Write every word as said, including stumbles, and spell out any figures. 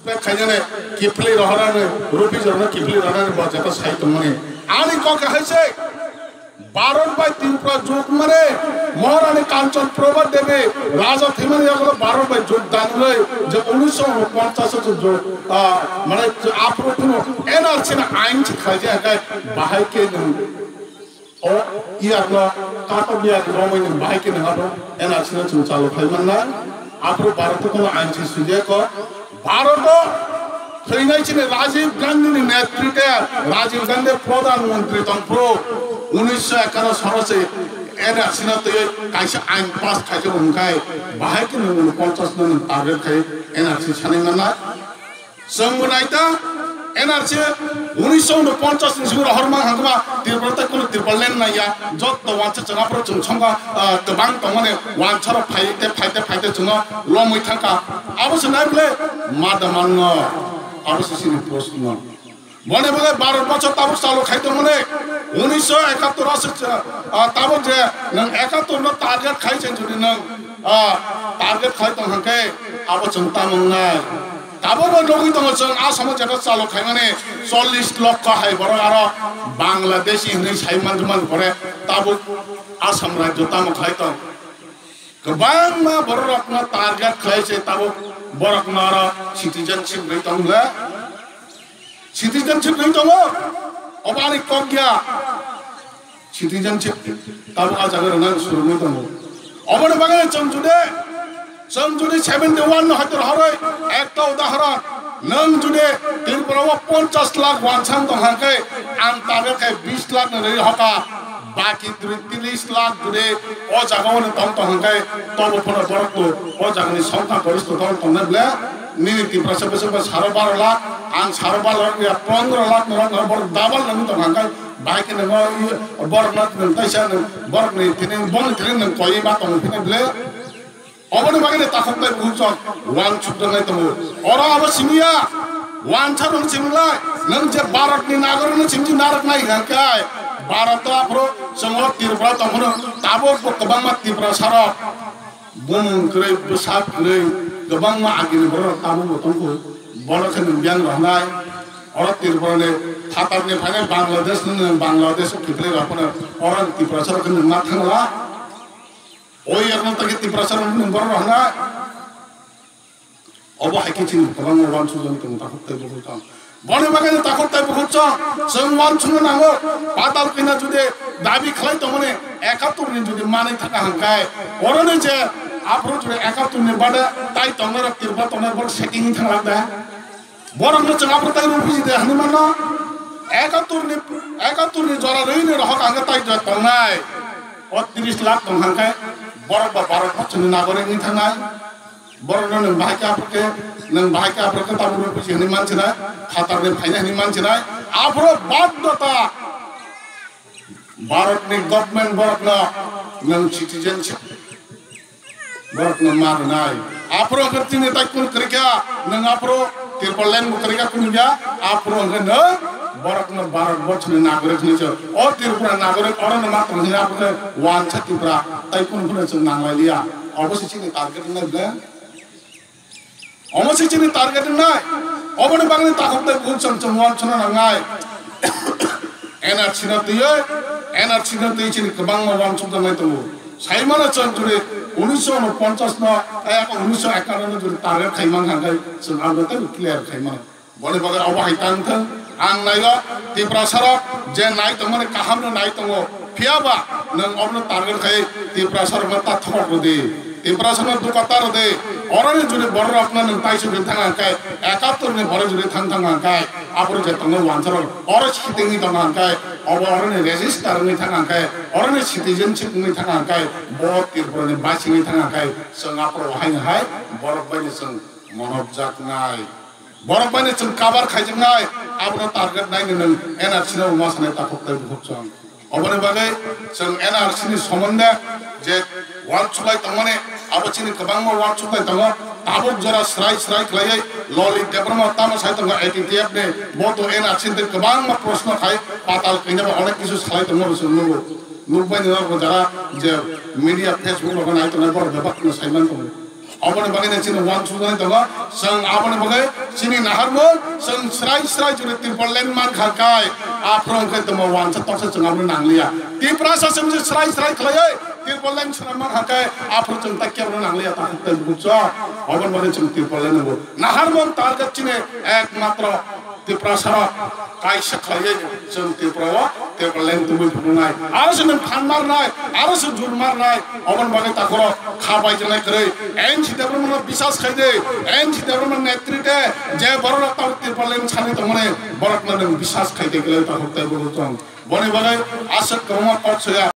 Khainani kiphilwi rohorani, rupi jorno kiphilwi rohorani bo jeta sai tongmani. Ani kok hai se, Bharat bai Tripura jut mane, Maharani Kanchan Prabha Devi, Raja thwimani yagulo Bharat bai jut danwi, je unisho ponchas o jut, ah, mane aphuru phunu N R C ni ain se khaijak hai, bahai khe nwng O iyakno katok iyakni romwi nwng bahai khe nwng abo N R C no chwng chalo khai mannai. Aphuru Bharat o kono ain se swijak kho. Bharat o thwinai chini Rajiv Gandhi ni netritwe, Rajiv Gandhi Pradhan Mantri tongphuru unisho ekano soro se N R C no twiwi kaisa ain pass khaijak wngkhai bahai khe nwng unoponchas no nwng target khai N R C sanwi mannai. Chwng bo naita N R C unisho ponchas ni simi rohor mang hangkhe ba Tripura tei kono Tripura land naiya, jotto wansa chwng aphuru chwng songkha, ah, kwbang tongmani wansa rok phai te, phai te, phai te chwngno lomwi thangkha. Abo se nai bwle ma da manno, abo se chini proshno. Boni bagwi baro bochor tabuk chalo khai tongmani unisho ekattor o se, ah, tabuk je nwng ekattor no target khai se jodi nwng, ah, target khai tong hangkhe abo chwng tamo wngnai. Tabukbo nugwi tongo chwng Asamo jeta chalo khaimani chollish lokho hai borok aro Bangladeshi hinwi sai manjak man pore tabuk Assam rajyo tamo khlai tong. Kwbangma borok rokno target khlai se tabuk borokno aro citizenship rwi tong le. Citizenship rwi tongo. Obo ani kok ya. Citizenship tabuk ah jaga rwna swrwngwi tongo. Oboni bagwi chwng jodi, chwng jodi seventy one no hoito rohorwi ekta udahoron, nwng jodi Tripura o ponchas lakh wansang tong hangkhe ang target khe bis lakh no rwi hoka, baki tris lakh jodi o jaga o tong tong hangkhe tobo phano borok to o jaga ni songkha goristo tong tong nai ble nini Tiprasa bwswk saro baro lakh ang saro baro lakh ya pondro lakh no borok double nang tong hangkhe. Bahai khe nwngo borokno nwng taisa nwng borokni thini bongni thini nwng koiwi ma tongwi phino ble. Oboni bagwi ni takhuk tei bukhuk chwng uansuk tongnai tongo. Oro abo simi ya, uansa rwng simi lai, nwng je Bharatni nagorik no simi narwknai hwnkhe Bharat o aphuru chwng o Tripura tongphuru tabuk bo kwbangma Tiprasa rok. Bumung kwrwi, bwsak kwrwi, kwbangma agini borok tabukbo tongkho. Borok khe nwng biyang rohornai. Oro Tripura ni phatar ni phainai Bangladesh ni nwng Bangladesh o kiphilwi rok phano oro Tiprasa rok khe nwng ma thangla. O yakno tagwi Tiprasa rok nwng borok rohornai. Obo hai khe chini kwbangma uansukjagwi tongo takhuk tei bukhuk chwng. Boni bagwi no takhuk tei bukhuk chwng, chwng uansukna nango. Patal kina jodi dabi khlai tongmani ekattor ni jodi manwi thangkha hwnkhe, oroni je aphuru jodi ekattor ni bade tai tongnai rok Tripura tongnai borok setting wngwi thanglang de. Borokno chwng aphuru tai rw phi de hwnwi mano. Ekattor ni, ekattor ni jora rwini rohor hwnkhe tai jora tongnai. O tris lakh tong hwnkhe borok ba Bharat borchoni nagorik wngwi thangnai. Borokno nwng bahai khe aphuru khe, nwng bahai khe aphuru khe tabuk rw phi hwnwi mansinai, phatar ni phainai hwnwi mansinai, aphuru baddhota Bharat ni government borokno nwng citizenship borokno ma rwnai. Aphuru khe chini tai kunu kwrwi kha, nwng aphuru Tripura land bo kwrwi kha kunu ya, aphuru hwnkhe nwng borokno Bharat borchoni nagorik hwnwi se. O Tripura nagorik orono ma tong hwnwi aphuru khe uansa Tripura tai kunu phano chwng nanglai liya. Obo se chini target wngnai ble. Omo se chini target wngnai. Oboni bagwi takhuk tei bukhuk chwng chwng uansukna nangnai. N R C no twiwi, N R C no twiwi chini kwbangma uansukjaknai tongo. Saimano chwng jodi unisho unoponchas no, eh, unisho ekanno no jodi target khai mankha hwnkhe chwng abo tei clear khai mano. Boni bagwi obo hai tang thung. Ang naio Tiprasa rok je nai tongmani kaham no nai tongo. Phiya ba nwng obono target khai Tiprasa rokno ta thok rw di. Tiprasa no duka ta rw di. Oroni jodi borok rokno nwng taisuk hin thang hwnkhe, ekattor ni borok jodi thang thang hwnkhe, aboni je tongo uansarok oro sitingwi tongo hwnkhe, obo oroni register wngwi thang hwnkhe, oroni citizenship wngwi thang hwnkhe, bo Tripura ni basingwi thang hwnkhe, chwng aphuru haino hai borok bai ni chwng monopjak nai. Borok bai ni chwng cover khaijaknai, abono target naini nwng N R C no ma sanai takhuk tei bukhuk chwng. Oboni bagwi chwng N R C ni somonde je uansuk lai tongmani, abo chini kwbangma uansuk lai tongo. Tabuk jora srai srai khlaiwi Lolip Debbarma tamo sai tongo A T T F ni, bo to N R C ni kwbangma proshno khai patal kainya ba onek kisu salai tongo bo chwng nugo. Nukmani norok jara je media Facebook rogo nai tongnai borok bebak no saiman tongo. Aboni bagwi no chini uansukjagwi tongo. Chwng aboni bagwi chini naharmung, chwng srai srai jora Tipraland mankha khe, aphuru wngkhe tongma uansa toksa chwng abono nangliya. Tiprasa chwng se srai srai khlaiwi Tipraland swnam mankha khe, aphuru chwng ta kebono nangliya, ta huk tei bukhuk chwng. Aboni bagwi chwng Tipraland nango. Naharmung target chini ekmatro Tiprasarok kaisa khlaiwi chwng Tripura o Tipraland tubui phunuknai. Aro se nwng phan marnai, aro se jur marnai, oboni bagwi takhorok kha baijaknai kwrwi. N C development no bisas khai de, N C development netrite je borok rok tamo Tipraland sani tongmani borok no nwng bisas khai de kwlai takhorok tei borok tong. Boni bagwi aswk kwbangma kok soya.